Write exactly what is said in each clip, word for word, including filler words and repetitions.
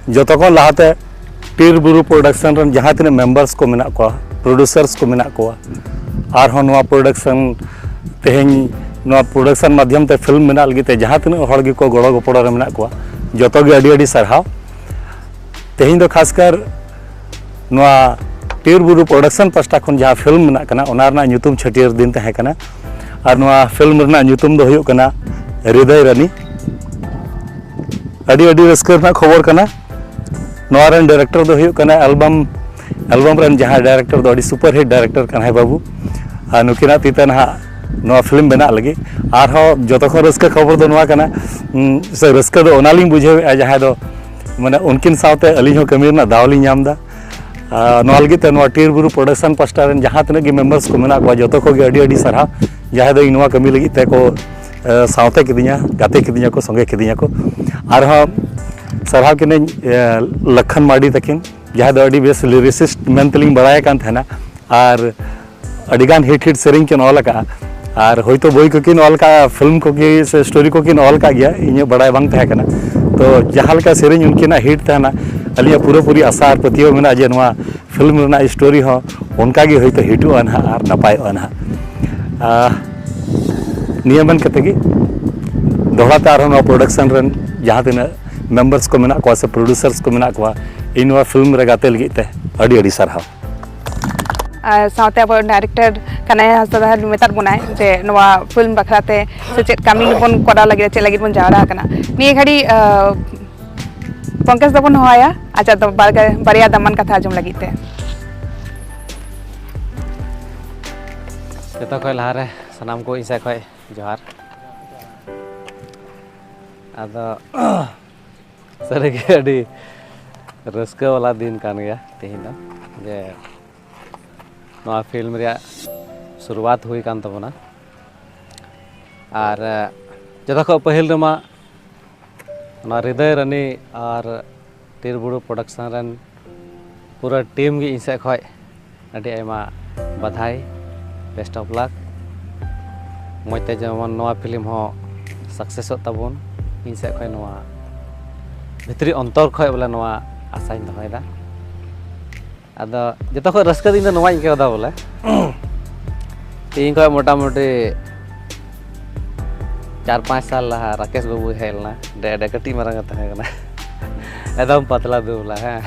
ᱡᱚᱛᱚ ᱠᱷᱚᱱ ᱞᱟᱦᱟᱛᱮ ᱴᱤᱨ ᱵᱩᱨᱩ ᱯᱨᱚᱰᱟᱠᱥᱚᱱ ᱨᱮᱱ ᱡᱟᱦᱟᱸ ᱛᱤᱱᱟᱹᱜ ᱢᱮᱢᱵᱟᱨᱥ ᱠᱚ ᱢᱮᱱᱟᱜ ᱠᱚᱣᱟ, ᱯᱨᱚᱰᱩᱥᱟᱨᱥ ᱠᱚ ᱢᱮᱱᱟᱜ ᱠᱚᱣᱟ, ᱟᱨᱦᱚᱸ ᱱᱚᱣᱟ ᱯᱨᱚᱰᱟᱠᱥᱚᱱ, ᱛᱮᱦᱮᱧ ᱱᱚᱣᱟ ᱯᱨᱚᱰᱟᱠᱥᱚᱱ ᱢᱟᱫᱽᱫᱷᱚᱢ ᱛᱮ ᱯᱷᱤᱞᱢ ᱵᱮᱱᱟᱣ ᱞᱟᱹᱜᱤᱫ ᱛᱮ ᱡᱟᱦᱟᱸ ᱛᱤᱱᱟᱹᱜ ᱦᱚᱲ ᱜᱮᱠᱚ ᱜᱚᱲᱚ ᱜᱚᱯᱚᱲᱚ ᱨᱮ ᱢᱮᱱᱟᱜ ᱠᱚᱣᱟ, ᱡᱚᱛᱚ ᱜᱮ ᱟᱹᱰᱤ ᱟᱹᱰᱤ ᱥᱟᱨᱦᱟᱣ᱾ ᱛᱮᱦᱮᱧ ᱫᱚ ᱠᱷᱟᱥᱠᱟᱨ ᱱᱚᱣᱟ ᱴᱤᱨ ᱵᱩᱨᱩ ᱯᱨᱚᱰᱟᱠᱥᱚᱱ ᱯᱟᱥᱴᱟ ᱠᱷᱚᱱ ᱡᱟᱦᱟᱸ ᱯᱷᱤᱞᱢ ᱢᱮᱱᱟᱜ ᱠᱟᱱᱟ, ᱚᱱᱟ ᱨᱮᱱᱟᱜ ᱧᱩᱛᱩᱢ ᱪᱷᱟᱹᱴᱭᱟᱹᱨ ᱫᱤᱱ ᱛᱟᱦᱮᱸ ᱠᱟᱱᱟ᱾ ᱟᱨ ᱱᱚᱣᱟ ᱯᱷᱤᱞᱢ ᱨᱮᱱᱟᱜ ᱧᱩᱛᱩᱢ ᱫᱚ ᱦᱩᱭᱩᱜ ᱠᱟᱱᱟ ᱦᱨᱤᱫᱚᱭ ᱨᱟᱱᱤ᱾ ᱟᱹᱰᱤ ᱟᱹᱰᱤ ᱨᱟᱹᱥᱠᱟᱹ ᱨᱮᱱᱟᱜ ᱠᱷᱚᱵᱚᱨ ᱠᱟᱱᱟ᱾ ᱱᱚᱣᱟ ᱨᱮᱱ ᱰᱟᱭᱨᱮᱠᱴᱚᱨ ᱫᱚ ᱦᱩᱭᱩᱜ ᱠᱟᱱᱟ ᱮᱞᱵᱟᱢ, ᱮᱞᱵᱟᱢ ᱨᱮᱱ ᱡᱟᱦᱟᱸᱭ ᱰᱟᱭᱨᱮᱠᱴᱚᱨ ᱫᱚ ᱟᱹᱰᱤ ᱥᱩᱯᱟᱨ ᱦᱤᱴ ᱰᱟᱭᱨᱮᱠᱴᱚᱨ ᱠᱟᱱᱟᱭ ᱵᱟᱹᱵᱩ᱾ ᱟᱨ ᱱᱩᱠᱤᱱᱟᱜ ᱛᱤ ᱛᱮ ᱱᱟᱦᱟᱜ ᱱᱚᱣᱟ ᱯᱷᱤᱞᱢ ᱵᱮᱱᱟᱜ ᱞᱟᱹᱜᱤᱫ ᱟᱨᱦᱚᱸ ᱡᱚᱛᱚ ᱠᱷᱚᱱ ᱨᱟᱹᱥᱠᱟᱹ ᱠᱷᱚᱵᱚᱨ ᱫᱚ ᱱᱚᱣᱟ ᱠᱟᱱᱟ, ᱩᱸ, ᱥᱮ ᱨᱟᱹᱥᱠᱟᱹ ᱫᱚ ᱚᱱᱟᱞᱤᱧ ᱵᱩᱡᱷᱟᱹᱣᱮᱫᱼᱟ, ᱡᱟᱦᱟᱸᱭ ᱫᱚ ᱢᱟᱱᱮ ᱩᱱᱠᱤᱱ ᱥᱟᱶᱛᱮ ᱟᱹᱞᱤᱧ ᱦᱚᱸ ᱠᱟᱹᱢᱤ ᱨᱮᱱᱟᱜ ᱫᱟᱣ ᱞᱤᱧ ᱧᱟᱢ ᱮᱫᱟ᱾ ᱟᱨ ᱱᱚᱣᱟ ᱞᱟᱹᱜᱤᱫ ᱛᱮ ᱱᱚᱣᱟ ᱴᱤᱨ ᱵᱩᱨᱩ ᱯᱨᱚᱰᱟᱠᱥᱚᱱ ᱯᱟᱥᱴᱟ ᱨᱮᱱ ᱡᱟᱦᱟᱸ ᱛᱤᱱᱟᱹᱜ ᱜᱮ ᱢᱮᱢᱵᱟᱨᱥ ᱠᱚ ᱢᱮᱱᱟᱜ ᱠᱚᱣᱟ, ᱡᱚᱛᱚ ᱠᱚᱜᱮ ᱟᱹᱰᱤ ᱟᱹᱰᱤ ᱥᱟᱨᱦᱟᱣ, ᱡᱟᱦᱟᱸᱭ ᱫᱚ ᱤᱧ ᱱᱚᱣᱟ ᱠᱟᱹᱢᱤ ᱞᱟᱹᱜᱤᱫ ᱛᱮᱠᱚ, ᱮ, ᱥᱟᱶᱛᱮ ᱠᱤᱫᱤᱧᱟ, ᱜᱟᱛᱮ ᱠᱤᱫᱤᱧᱟ ᱠᱚ, ᱥᱚᱸᱜᱮ ᱠᱤᱫᱤᱧᱟ ᱠᱚ᱾ ᱟᱨᱦᱚᱸ ᱥᱟᱨᱦᱟᱣ ᱠᱤᱱᱟᱹᱧ, ᱮ, ᱞᱟᱠᱷᱟᱱ ᱢᱟᱨᱰᱤ ᱛᱟᱹᱠᱤᱱ, ᱡᱟᱦᱟᱸᱭ ᱫᱚ ᱟᱹᱰᱤ ᱵᱮᱥ ᱞᱤᱨᱤᱥᱤᱥᱴ ᱢᱮᱱ ᱛᱮᱞᱤᱧ ᱵᱟᱲᱟᱭ ᱠᱟᱱ ᱛᱟᱦᱮᱱᱟ᱾ ᱟᱨ ᱟᱹᱰᱤᱜᱟᱱ ᱦᱤᱴ ᱦᱤᱴ ᱥᱮᱨᱮᱧ ᱠᱤᱱ ᱚᱞ ᱟᱠᱟᱫᱼᱟ᱾ ᱟᱨ ᱦᱳᱭᱛᱳ ᱵᱳᱭ ᱠᱚᱠᱤᱱ ᱚᱞ ᱟᱠᱟᱫᱼᱟ, ᱯᱷᱤᱞᱢ ᱠᱚᱜᱮ ᱥᱮ ᱥᱴᱳᱨᱤ ᱠᱚᱠᱤᱱ ᱚᱞ ᱟᱠᱟᱫ ᱜᱮᱭᱟ, ᱤᱧᱟᱹᱜ ᱵᱟᱲᱟᱭ ᱵᱟᱝ ᱛᱟᱦᱮᱸ ᱠᱟᱱᱟ᱾ ᱛᱚ ᱡᱟᱦᱟᱸ ᱞᱮᱠᱟ ᱥᱮᱨᱮᱧ ᱩᱱᱠᱤᱱᱟᱜ ᱦᱤᱴ ᱛᱟᱦᱮᱱᱟ, ᱟᱹᱞᱤᱧᱟᱜ ᱯᱩᱨᱟᱹᱯᱩᱨᱤ ᱟᱥᱟ ᱟᱨ ᱯᱟᱹᱛᱭᱟᱹᱣ ᱢᱮᱱᱟᱜᱼᱟ ᱡᱮ ᱱᱚᱣᱟ ᱯᱷᱤᱞᱢ ᱨᱮᱱᱟᱜ ᱥᱴᱳᱨᱤ ᱦᱚᱸ ᱚᱱᱠᱟ ᱜᱮ ᱦᱳᱭᱛᱳ ᱦᱤᱴᱚᱜᱼᱟ ᱱᱟᱦᱟᱜ ᱟᱨ ᱱᱟᱯᱟᱭᱚᱜᱼᱟ ᱱᱟᱦᱟᱜ᱾ ᱟᱨ ᱱᱤᱭᱟᱹ ᱢᱮᱱ ᱠᱟᱛᱮ ᱜᱮ ᱫᱚᱦᱲᱟ ᱛᱮ ᱟᱨᱦᱚᱸ ᱱᱚᱣᱟ ᱯᱨᱚᱰᱟᱠᱥᱚᱱ ᱨᱮᱱ ᱡᱟᱦᱟᱸ ᱛᱤᱱᱟᱹᱜ ᱢᱮᱢᱵᱟᱨᱥ ᱠᱚ ᱢᱮᱱᱟᱜ ᱠᱚᱣᱟ ᱥᱮ ᱯᱨᱚᱰᱩᱥᱟᱨᱥ ᱠᱚ ᱢᱮᱱᱟᱜ ᱠᱚᱣᱟ, ᱤᱧ ᱱᱚᱣᱟ ᱯᱷᱤᱞᱢ ᱨᱮ ᱜᱟᱛᱮ ᱞᱟᱹᱜᱤᱫ ᱛᱮ ᱟᱹᱰᱤ ᱟᱹᱰᱤ ᱥᱟᱨᱦᱟᱣ᱾ ᱟᱨ ᱥᱟᱶᱛᱮ ᱟᱵᱚ ᱰᱟᱭᱨᱮᱠᱴᱚᱨ ᱠᱟᱱᱟᱭ ᱦᱟᱸᱥᱫᱟ ᱫᱟ ᱢᱮᱛᱟᱫ ᱵᱚᱱᱟᱭ ᱡᱮ ᱱᱚᱣᱟ ᱯᱷᱤᱞᱢ ᱵᱟᱠᱷᱨᱟ ᱛᱮ ᱥᱮ ᱪᱮᱫ ᱠᱟᱹᱢᱤ ᱵᱚᱱ ᱠᱚᱨᱟᱣ ᱞᱟᱹᱜᱤᱫ, ᱪᱮᱫ ᱞᱟᱹᱜᱤᱫ ᱵᱚᱱ ᱡᱟᱣᱨᱟ ᱟᱠᱟᱱᱟ᱾ ᱱᱤᱭᱟᱹ ᱜᱷᱟᱹᱲᱤ ᱟᱸ, ᱯᱚᱝᱠᱚᱡᱽ ᱫᱟᱵᱚᱱ ᱦᱚᱦᱚᱣᱟᱭᱟ, ᱟᱡᱟᱜ ᱫᱚ ᱵᱟᱨᱜᱟ- ᱵᱟᱨᱭᱟ ᱫᱟᱢᱟᱱ ᱠᱟᱛᱷᱟ ᱟᱸᱡᱚᱢ ᱞᱟᱹᱜᱤᱫ ᱛᱮ᱾ ᱡᱚᱛᱚ ᱠᱷᱚᱱ ᱞᱟᱦᱟᱨᱮ ᱥᱟᱱᱟᱢ ᱠᱚ ᱤᱧ ᱥᱮᱫ ᱠᱷᱚᱱ ᱡᱚᱦᱟᱨ᱾ ᱟᱫᱚ ᱥᱟᱹᱨᱤᱜᱮ ᱟᱹᱰᱤ ᱨᱟᱹᱥᱠᱟᱹ ᱵᱟᱞᱟ ᱫᱤᱱ ᱠᱟᱱ ᱜᱮᱭᱟ ᱛᱮᱦᱮᱧ ᱫᱚ, ᱡᱮ ᱱᱚᱣᱟ ᱯᱷᱤᱞᱢ ᱨᱮᱭᱟᱜ ᱥᱩᱨᱩᱣᱟᱛ ᱦᱩᱭ ᱠᱟᱱ ᱛᱟᱵᱚᱱᱟ᱾ ᱟᱨ ᱡᱚᱛᱚ ᱠᱷᱚᱱ ᱯᱟᱹᱦᱤᱞ ᱨᱮᱢᱟ ᱚᱱᱟ ᱦᱨᱤᱫᱚᱭ ᱨᱟᱱᱤ ᱟᱨ ᱴᱤᱨ ᱵᱩᱨᱩ ᱯᱨᱚᱰᱟᱠᱥᱚᱱ ᱨᱮᱱ ᱯᱩᱨᱟᱹ ᱴᱤᱢ ᱜᱮ ᱤᱧ ᱥᱮᱫ ᱠᱷᱚᱱ ᱟᱹᱰᱤ ᱟᱭᱢᱟ ᱵᱟᱫᱷᱟᱭ, best of luck᱾ ᱢᱚᱡᱽ ᱛᱮ ᱡᱮᱢᱚᱱ ᱱᱚᱣᱟ ᱯᱷᱤᱞᱢ ᱦᱚᱸ ᱥᱟᱠᱥᱮᱥᱚᱜ ᱛᱟᱵᱚᱱ, ᱤᱧ ᱥᱮᱫ ᱠᱷᱚᱱ ᱱᱚᱣᱟ ᱵᱷᱤᱛᱨᱤ ᱚᱱᱛᱚᱨ ᱠᱷᱚᱱ ᱵᱚᱞᱮ ᱱᱚᱣᱟ ᱟᱥᱟᱧ ᱫᱚᱦᱚᱭᱮᱫᱟ᱾ ᱟᱫᱚ ᱡᱚᱛᱚ ᱠᱷᱚᱱ ᱨᱟᱹᱥᱠᱟᱹ ᱫᱚ ᱤᱧ ᱫᱚ ᱱᱚᱣᱟᱧ ᱟᱹᱭᱠᱟᱹᱣ ᱮᱫᱟ ᱵᱚᱞᱮ, ᱛᱮᱦᱮᱧ ᱠᱷᱚᱱ ᱢᱚᱴᱟᱢᱩᱴᱤ ᱪᱟᱨ ᱯᱟᱸᱪ ᱥᱟᱞ ᱞᱟᱦᱟ ᱨᱟᱠᱮᱥ ᱵᱟᱹᱵᱩᱭ ᱦᱮᱡ ᱞᱮᱱᱟ, ᱰᱮ ᱰᱮ ᱠᱟᱹᱴᱤᱡ ᱢᱟᱨᱟᱝ ᱮ ᱛᱟᱦᱮᱸ ᱠᱟᱱᱟ᱾ ᱮᱠᱫᱚᱢ ᱯᱟᱛᱞᱟ ᱫᱩᱵᱽᱞᱟ, ᱦᱮᱸ,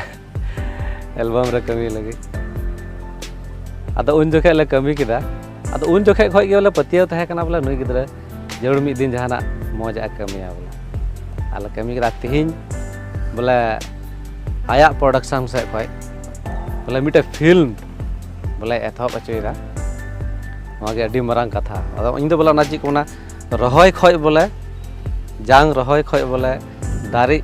ᱮᱞᱵᱟᱢ ᱨᱮ ᱠᱟᱹᱢᱤ ᱞᱟᱹᱜᱤᱫ᱾ ᱟᱫᱚ ᱩᱱ ᱡᱚᱠᱷᱮᱡ ᱞᱮ ᱠᱟᱹᱢᱤ ᱠᱮᱫᱟ᱾ ᱟᱫᱚ ᱩᱱ ᱡᱚᱠᱷᱮᱡ ᱠᱷᱚᱱ ᱜᱮ ᱵᱚᱞᱮ ᱯᱟᱹᱛᱭᱟᱹᱣ ᱛᱟᱦᱮᱸ ᱠᱟᱱᱟ ᱵᱚᱞᱮ ᱱᱩᱭ ᱜᱤᱫᱽᱨᱟᱹ ᱡᱟᱹᱨᱩᱲ ᱢᱤᱫ ᱫᱤᱱ ᱡᱟᱦᱟᱱᱟᱜ ᱢᱚᱡᱽ ᱟᱜ ᱮ ᱠᱟᱹᱢᱤᱭᱟ ᱵᱚᱞᱮ᱾ ᱟᱞᱮ ᱠᱟᱹᱢᱤ ᱠᱮᱫᱟ᱾ ᱛᱤᱦᱤᱧ ᱵᱚᱞᱮ ᱟᱭᱟᱜ ᱯᱨᱚᱰᱟᱠᱥᱚᱱ ᱥᱮᱫ ᱠᱷᱚᱱ ᱵᱚᱞᱮ ᱢᱤᱫᱴᱮᱡ ᱯᱷᱤᱞᱢ ᱵᱚᱞᱮ ᱮᱛᱚᱦᱚᱵ ᱦᱚᱪᱚᱭᱮᱫᱟ᱾ ᱱᱚᱣᱟ ᱜᱮ ᱟᱹᱰᱤ ᱢᱟᱨᱟᱝ ᱠᱟᱛᱷᱟ᱾ ᱟᱫᱚ ᱤᱧ ᱫᱚ ᱵᱚᱞᱮ ᱚᱱᱟ ᱪᱮᱫ ᱠᱚ ᱢᱮᱱᱟ, ᱨᱚᱦᱚᱭ ᱠᱷᱚᱱ ᱵᱚᱞᱮ, ᱡᱟᱝ ᱨᱚᱦᱚᱭ ᱠᱷᱚᱱ ᱵᱚᱞᱮ ᱫᱟᱨᱮ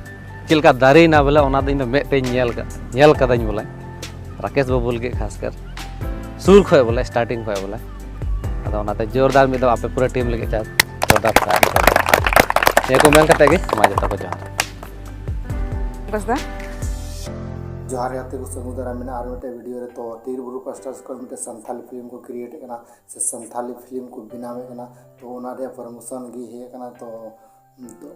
ᱪᱮᱫ ᱞᱮᱠᱟ ᱫᱟᱨᱮᱭᱮᱱᱟ ᱵᱚᱞᱮ, ᱚᱱᱟ ᱫᱚ ᱤᱧ ᱫᱚ ᱢᱮᱫ ᱛᱮᱧ ᱧᱮᱞ ᱠᱟᱫ, ᱧᱮᱞ ᱠᱟᱫᱟᱹᱧ ᱵᱚᱞᱮ᱾ ᱨᱟᱠᱮᱥ ᱵᱟᱹᱵᱩ ᱞᱟᱹᱜᱤᱫ ᱠᱷᱟᱥ ᱠᱟᱨ ᱥᱩᱨ ᱠᱷᱚᱱ ᱵᱚᱞᱮ, ᱥᱴᱟᱨᱴᱤᱝ ᱠᱷᱚᱱ ᱵᱚᱞᱮ᱾ ᱟᱫᱚ ᱚᱱᱟᱛᱮ ᱡᱳᱨᱫᱟᱨ ᱢᱤᱫ ᱫᱚᱢ ᱟᱯᱮ ᱯᱩᱨᱟᱹ ᱴᱤᱢ ᱞᱟᱹᱜᱤᱫ ᱪᱟᱥ ᱡᱳᱨᱫᱟᱨ ᱯᱨᱟᱭᱤᱡᱽ᱾ ᱱᱤᱭᱟᱹ ᱠᱚ ᱢᱮᱱ ᱠᱟᱛᱮ ᱜᱮ ᱢᱟ ᱡᱚᱛᱚ ᱠᱚ ᱡᱚᱦᱟᱨ᱾ ᱵᱟᱥᱫᱟ᱾ ᱡᱚᱦᱟᱨ ᱜᱟᱛᱮ ᱠᱚ, ᱥᱟᱹᱜᱩᱱ ᱫᱟᱨᱟᱢ ᱢᱮᱱᱟᱜᱼᱟ ᱟᱨ ᱢᱤᱫᱴᱮᱱ ᱵᱷᱤᱰᱤᱭᱳ ᱨᱮ᱾ ᱛᱚ ᱛᱤᱨ ᱵᱩᱨᱩ ᱯᱟᱥᱴᱟ ᱥᱮᱫ ᱠᱷᱚᱱ ᱢᱤᱫᱴᱮᱱ ᱥᱟᱱᱛᱷᱟᱞᱤ ᱯᱷᱤᱞᱢ ᱠᱚ ᱠᱨᱤᱭᱮᱴ ᱮᱫ ᱠᱟᱱᱟ ᱥᱮ ᱥᱟᱱᱛᱷᱟᱞᱤ ᱯᱷᱤᱞᱢ ᱠᱚ ᱵᱮᱱᱟᱣᱮᱫ ᱠᱟᱱᱟ᱾ ᱛᱚ ᱚᱱᱟ ᱨᱮᱭᱟᱜ ᱯᱨᱚᱢᱳᱥᱚᱱ ᱜᱮ ᱦᱮᱡ ᱟᱠᱟᱱᱟ᱾ ᱛᱚ ᱛᱚ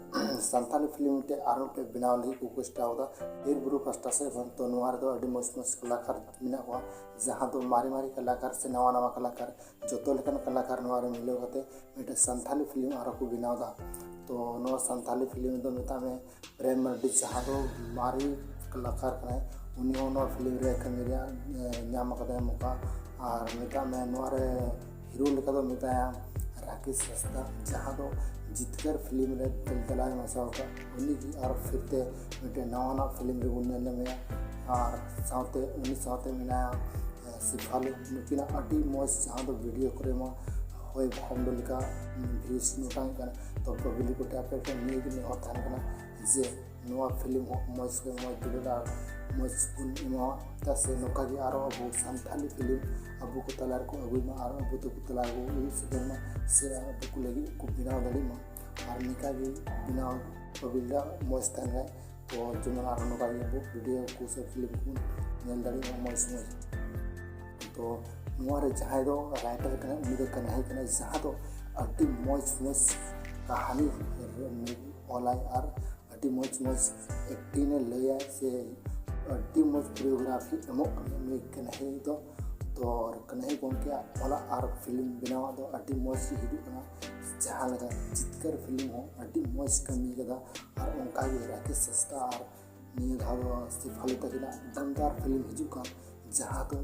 ᱥᱟᱱᱛᱟᱞᱤ ᱯᱷᱤᱞᱢ ᱢᱤᱫᱴᱮᱡ ᱟᱨ ᱢᱤᱫᱴᱮᱡ ᱵᱮᱱᱟᱣ ᱞᱟᱹᱜᱤᱫ ᱠᱚ ᱪᱮᱥᱴᱟ ᱠᱟᱫᱟ ᱛᱤᱨ ᱵᱩᱨᱩ ᱯᱟᱥᱴᱟ ᱥᱮᱫ ᱠᱷᱚᱱ᱾ ᱛᱚ ᱱᱚᱣᱟ ᱨᱮᱫᱚ ᱟᱹᱰᱤ ᱢᱚᱡᱽ ᱢᱚᱡᱽ ᱠᱟᱞᱟᱠᱟᱨ ᱢᱮᱱᱟᱜ ᱠᱚᱣᱟ, ᱡᱟᱦᱟᱸ ᱫᱚ ᱢᱟᱨᱮ ᱢᱟᱨᱮ ᱠᱟᱞᱟᱠᱟᱨ ᱥᱮ ᱱᱟᱣᱟ ᱱᱟᱣᱟ ᱠᱟᱞᱟᱠᱟᱨ, ᱡᱚᱛᱚ ᱞᱮᱠᱟᱱ ᱠᱟᱞᱟᱠᱟᱨ ᱱᱚᱣᱟ ᱨᱮ ᱢᱤᱞᱟᱹᱣ ᱠᱟᱛᱮ ᱢᱤᱫᱴᱮᱡ ᱥᱟᱱᱛᱟᱞᱤ ᱯᱷᱤᱞᱢ ᱟᱨᱦᱚᱸ ᱠᱚ ᱵᱮᱱᱟᱣ ᱮᱫᱟ᱾ ᱛᱚ ᱱᱚᱣᱟ ᱥᱟᱱᱛᱟᱞᱤ ᱯᱷᱤᱞᱢ ᱫᱚ ᱢᱮᱛᱟᱜ ᱢᱮ ᱯᱨᱮᱢ ᱢᱟᱨᱰᱤ, ᱡᱟᱦᱟᱸ ᱫᱚ ᱢᱟᱨᱮ ᱠᱟᱞᱟᱠᱟᱨ ᱠᱟᱱᱟᱭ, ᱩᱱᱤ ᱦᱚᱸ ᱱᱚᱣᱟ ᱯᱷᱤᱞᱢ ᱨᱮ ᱠᱟᱹᱢᱤ ᱨᱮᱭᱟᱜ ᱮ, ᱧᱟᱢ ᱟᱠᱟᱫᱟᱭ ᱢᱚᱠᱟ᱾ ᱟᱨ ᱢᱮᱛᱟᱜ ᱢᱮ ᱱᱚᱣᱟ ᱨᱮ ᱦᱤᱨᱳ ᱞᱮᱠᱟ ᱫᱚ ᱢᱮᱛᱟᱭᱟ ᱨᱟᱠᱮᱥ ᱦᱟᱸᱥᱫᱟ, ᱡᱟᱦᱟᱸ ᱫᱚ ᱡᱤᱛᱠᱟᱹᱨ ᱯᱷᱤᱞᱢ ᱨᱮ ᱫᱮᱞᱟᱭ ᱢᱮᱥᱟ ᱟᱠᱟᱫ᱾ ᱩᱱᱤ ᱜᱮ ᱟᱨ ᱯᱷᱤᱨ ᱛᱮ ᱢᱤᱫᱴᱮᱱ ᱱᱟᱣᱟᱱᱟᱜ ᱯᱷᱤᱞᱢ ᱨᱮᱵᱚᱱ ᱧᱮᱞ ᱧᱟᱢᱮᱭᱟ᱾ ᱟᱨ ᱥᱟᱶᱛᱮ ᱩᱱᱤ ᱥᱟᱶᱛᱮ ᱢᱮᱱᱟᱭᱟ ᱮ, ᱥᱮᱯᱷᱟᱞᱤ᱾ ᱱᱩᱠᱤᱱᱟᱜ ᱟᱹᱰᱤ ᱢᱚᱡᱽ, ᱡᱟᱦᱟᱸ ᱫᱚ ᱵᱷᱤᱰᱤᱭᱳ ᱠᱚᱨᱮ ᱢᱟ ᱦᱚᱭ ᱵᱷᱟᱱᱰᱚ ᱞᱮᱠᱟ ᱵᱷᱤᱭᱩᱡᱽ ᱢᱚᱴᱟᱝ ᱠᱟᱱᱟ᱾ ᱛᱚ ᱯᱟᱵᱽᱞᱤᱠ ᱠᱚ ᱴᱷᱮᱱ ᱟᱯᱮ ᱴᱷᱮᱱ ᱱᱤᱭᱟᱹ ᱜᱮ ᱱᱮᱦᱚᱨ ᱛᱟᱦᱮᱱ ᱠᱟᱱᱟ ᱡᱮ ᱱᱚᱣᱟ ᱯᱷᱤᱞᱢ ᱦᱚᱸ ᱢᱚᱡᱽ ᱠᱷᱚᱱ ᱢᱚᱡᱽ ᱫᱩᱞᱟᱹᱲ ᱟᱨ ᱢᱚᱡᱽ ᱵᱚᱱ ᱮᱢᱟᱣᱟ᱾ ᱪᱮᱫᱟᱜ ᱥᱮ ᱱᱚᱝᱠᱟ ᱜᱮ ᱟᱨᱚ ᱟᱵᱚ ᱥᱟᱱᱛᱷᱟᱞᱤ ᱯᱷᱤᱞᱢ ᱟᱵᱚ ᱠᱚ ᱛᱟᱞᱟ ᱨᱮᱠᱚ ᱟᱹᱜᱩᱭ ᱢᱟ ᱟᱨ ᱟᱵᱚ ᱛᱟᱠᱚ ᱛᱟᱞᱟ ᱨᱮᱠᱚ ᱩᱫᱩᱜ ᱥᱚᱫᱚᱨ ᱢᱟ, ᱥᱮ ᱟᱵᱚ ᱠᱚ ᱞᱟᱹᱜᱤᱫ ᱠᱚ ᱵᱮᱱᱟᱣ ᱫᱟᱲᱮᱭᱟᱜ ᱢᱟ᱾ ᱟᱨ ᱱᱤᱝᱠᱟ ᱜᱮ ᱵᱮᱱᱟᱣ ᱯᱟᱵᱽᱞᱤᱠ ᱢᱚᱡᱽ ᱛᱟᱦᱮᱱ ᱠᱷᱟᱡ, ᱛᱚ ᱡᱮᱢᱚᱱ ᱟᱨᱚ ᱱᱚᱝᱠᱟ ᱜᱮ ᱟᱵᱚ ᱵᱷᱤᱰᱤᱭᱳ ᱠᱚ ᱥᱮ ᱯᱷᱤᱞᱢ ᱠᱚᱵᱚᱱ ᱧᱮᱞ ᱫᱟᱲᱮᱭᱟᱜ ᱢᱟ ᱢᱚᱡᱽ ᱢᱚᱡᱽ᱾ ᱛᱚ ᱱᱚᱣᱟ ᱨᱮ ᱡᱟᱦᱟᱸᱭ ᱫᱚ ᱨᱟᱭᱴᱟᱨ ᱠᱟᱱᱟᱭ, ᱩᱱᱤ ᱫᱚ ᱠᱟᱱᱦᱟᱭ ᱠᱟᱱᱟᱭ, ᱡᱟᱦᱟᱸ ᱫᱚ ᱟᱹᱰᱤ ᱢᱚᱡᱽ ᱢᱚᱡᱽ ᱠᱟᱹᱦᱱᱤ ᱚᱞᱟᱭ ᱟᱨ ᱟᱹᱰᱤ ᱢᱚᱡᱽ ᱢᱚᱡᱽ ᱮᱠᱴᱤᱝ ᱮ ᱞᱟᱹᱭᱟ ᱥᱮ ᱟᱹᱰᱤ ᱢᱚᱡᱽ ᱠᱳᱨᱤᱭᱳᱜᱨᱟᱯᱷᱤ ᱮᱢᱚᱜ ᱠᱟᱱᱟ ᱱᱩᱭ ᱠᱟᱹᱱᱦᱤ ᱫᱚ᱾ ᱛᱚ ᱠᱟᱹᱱᱦᱤ ᱜᱚᱢᱠᱮᱭᱟᱜ ᱚᱞᱟᱜ ᱟᱨ ᱯᱷᱤᱞᱢ ᱵᱮᱱᱟᱣᱟᱜ ᱫᱚ ᱟᱹᱰᱤ ᱢᱚᱡᱽ ᱜᱮ ᱦᱤᱡᱩᱜ ᱠᱟᱱᱟ᱾ ᱡᱟᱦᱟᱸ ᱞᱮᱠᱟ ᱪᱤᱛᱠᱟᱹᱨ ᱯᱷᱤᱞᱢ ᱦᱚᱸ ᱟᱹᱰᱤ ᱢᱚᱡᱽ ᱠᱟᱹᱢᱤ ᱠᱟᱫᱟ, ᱟᱨ ᱚᱱᱠᱟᱜᱮ ᱨᱟᱠᱮᱥ ᱥᱟᱥᱛᱟ ᱟᱨ ᱱᱤᱭᱟᱹ ᱫᱷᱟᱣ ᱫᱚ ᱥᱮᱯᱷᱟᱞᱤ ᱛᱟᱹᱠᱤᱱᱟᱜ ᱫᱟᱢᱫᱟᱨ ᱯᱷᱤᱞᱢ ᱦᱤᱡᱩᱜ ᱠᱟᱱ, ᱡᱟᱦᱟᱸ ᱫᱚ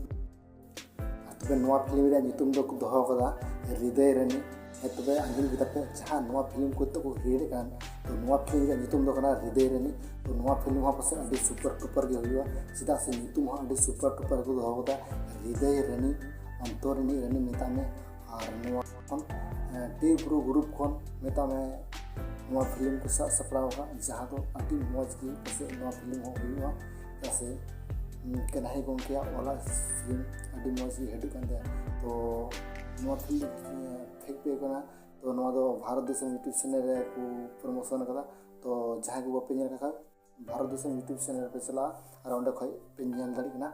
ᱟᱨ ᱛᱚᱵᱮ ᱱᱚᱣᱟ ᱯᱷᱤᱞᱢ ᱨᱮᱭᱟᱜ ᱧᱩᱛᱩᱢ ᱫᱚᱠᱚ ᱫᱚᱦᱚ ᱠᱟᱫᱟ ᱦᱨᱤᱫᱚᱭ ᱨᱟᱱᱤ᱾ ᱦᱮᱸ, ᱛᱚᱵᱮ ᱟᱸᱡᱚᱢ ᱠᱮᱫᱟ ᱯᱮ, ᱡᱟᱦᱟᱸ ᱱᱚᱣᱟ ᱯᱷᱤᱞᱢ ᱠᱚ ᱱᱤᱛᱚᱜ ᱠᱚ ᱠᱨᱤᱭᱮᱴ ᱠᱟᱱ, ᱛᱚ ᱱᱚᱣᱟ ᱯᱷᱤᱞᱢ ᱨᱮᱭᱟᱜ ᱧᱩᱛᱩᱢ ᱫᱚ ᱠᱟᱱᱟ ᱦᱨᱤᱫᱚᱭ ᱨᱟᱱᱤ᱾ ᱛᱚ ᱱᱚᱣᱟ ᱯᱷᱤᱞᱢ ᱦᱚᱸ ᱯᱟᱥᱮᱡ ᱟᱹᱰᱤ ᱥᱩᱯᱟᱨ ᱴᱩᱯᱟᱨ ᱜᱮ ᱦᱩᱭᱩᱜᱼᱟ, ᱪᱮᱫᱟᱜ ᱥᱮ ᱧᱩᱛᱩᱢ ᱦᱚᱸ ᱟᱹᱰᱤ ᱥᱩᱯᱟᱨ ᱴᱩᱯᱟᱨ ᱠᱚ ᱫᱚᱦᱚ ᱠᱟᱫᱟ, ᱦᱨᱤᱫᱚᱭ ᱨᱟᱱᱤ, ᱚᱱᱛᱚᱨ ᱨᱤᱱᱤᱡ ᱨᱟᱱᱤ ᱢᱮᱛᱟᱜ ᱢᱮ᱾ ᱟᱨ ᱱᱚᱣᱟ ᱠᱷᱚᱱ ᱴᱤ ᱯᱨᱳ ᱜᱨᱩᱯ ᱠᱷᱚᱱ ᱢᱮᱛᱟᱜ ᱢᱮ ᱱᱚᱣᱟ ᱯᱷᱤᱞᱢ ᱠᱚ ᱥᱟᱵ ᱥᱟᱯᱲᱟᱣ ᱟᱠᱟᱫ, ᱡᱟᱦᱟᱸ ᱫᱚ ᱟᱹᱰᱤ ᱢᱚᱡᱽ ᱜᱮ ᱯᱟᱥᱮᱡ ᱱᱚᱣᱟ ᱯᱷᱤᱞᱢ ᱦᱚᱸ ᱦᱩᱭᱩᱜᱼᱟ, ᱪᱮᱫᱟᱜ ᱥᱮ ᱠᱟᱹᱱᱦᱤ ᱜᱚᱢᱠᱮᱭᱟᱜ ᱚᱞᱟᱜ ᱯᱷᱤᱞᱢ ᱟᱹᱰᱤ ᱢᱚᱡᱽ ᱜᱮ ᱦᱤᱡᱩᱜ ᱠᱟᱱ ᱛᱟᱭᱟ᱾ ᱛᱚ ᱱᱚᱣᱟ ᱯᱷᱤᱞᱢ ᱯᱷᱮᱠ ᱯᱮ ᱠᱟᱱᱟ᱾ ᱛᱚ ᱱᱚᱣᱟ ᱫᱚ ᱵᱷᱟᱨᱚᱛ ᱫᱤᱥᱚᱢ ᱭᱩᱴᱩᱵᱽ ᱪᱮᱱᱮᱞ ᱨᱮ ᱠᱚ ᱯᱨᱳᱢᱳᱥᱚᱱ ᱟᱠᱟᱫᱟ᱾ ᱛᱚ ᱡᱟᱦᱟᱸᱭ ᱠᱚ ᱵᱟᱯᱮ ᱧᱮᱞ ᱟᱠᱟᱫ ᱠᱷᱟᱡ, ᱵᱷᱟᱨᱚᱛ ᱫᱤᱥᱚᱢ ᱭᱩᱴᱩᱵᱽ ᱪᱮᱱᱮᱞ ᱨᱮᱯᱮ ᱪᱟᱞᱟᱜᱼᱟ ᱟᱨ ᱚᱸᱰᱮ ᱠᱷᱚᱡ ᱯᱮ ᱧᱮᱞ ᱫᱟᱲᱮᱭᱟᱜ ᱠᱟᱱᱟ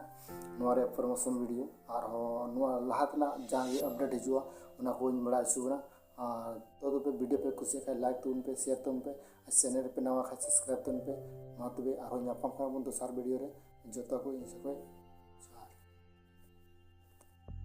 ᱱᱚᱣᱟ ᱨᱮᱭᱟᱜ ᱯᱨᱳᱢᱳᱥᱚᱱ ᱵᱷᱤᱰᱤᱭᱳ᱾ ᱟᱨᱦᱚᱸ ᱱᱚᱣᱟ ᱞᱟᱦᱟ ᱛᱮᱱᱟᱜ ᱡᱟᱦᱟᱸ ᱜᱮ ᱟᱯᱰᱮᱴ ᱦᱤᱡᱩᱜᱼᱟ, ᱚᱱᱟ ᱠᱚᱧ ᱵᱟᱲᱟᱭ ᱦᱚᱪᱚ ᱵᱚᱱᱟ᱾ ᱟᱨ ᱛᱚ ᱛᱚᱵᱮ ᱵᱷᱤᱰᱤᱭᱳ ᱯᱮ ᱠᱩᱥᱤᱭᱟᱜ ᱠᱷᱟᱡ ᱞᱟᱭᱤᱠ ᱛᱟᱵᱚᱱ ᱯᱮ, ᱥᱮᱭᱟᱨ ᱛᱟᱵᱚᱱ ᱯᱮ, ᱟᱨ ᱪᱮᱱᱮᱞ ᱨᱮᱯᱮ ᱱᱟᱣᱟ ᱠᱷᱟᱡ ᱥᱟᱵᱥᱠᱨᱟᱭᱤᱵ ᱛᱟᱵᱚᱱ ᱯᱮ᱾ ᱢᱟ ᱛᱚᱵᱮ ᱟᱨᱦᱚᱸ ᱧᱟᱯᱟᱢ ᱠᱟᱱᱟ ᱵᱚᱱ ᱫᱚᱥᱟᱨ ᱵᱷᱤᱰᱤᱭᱳ ᱨᱮ᱾ ᱡᱚᱛᱚ ᱠᱚ ᱤᱧ ᱥᱮᱫ ᱠᱷᱚᱡ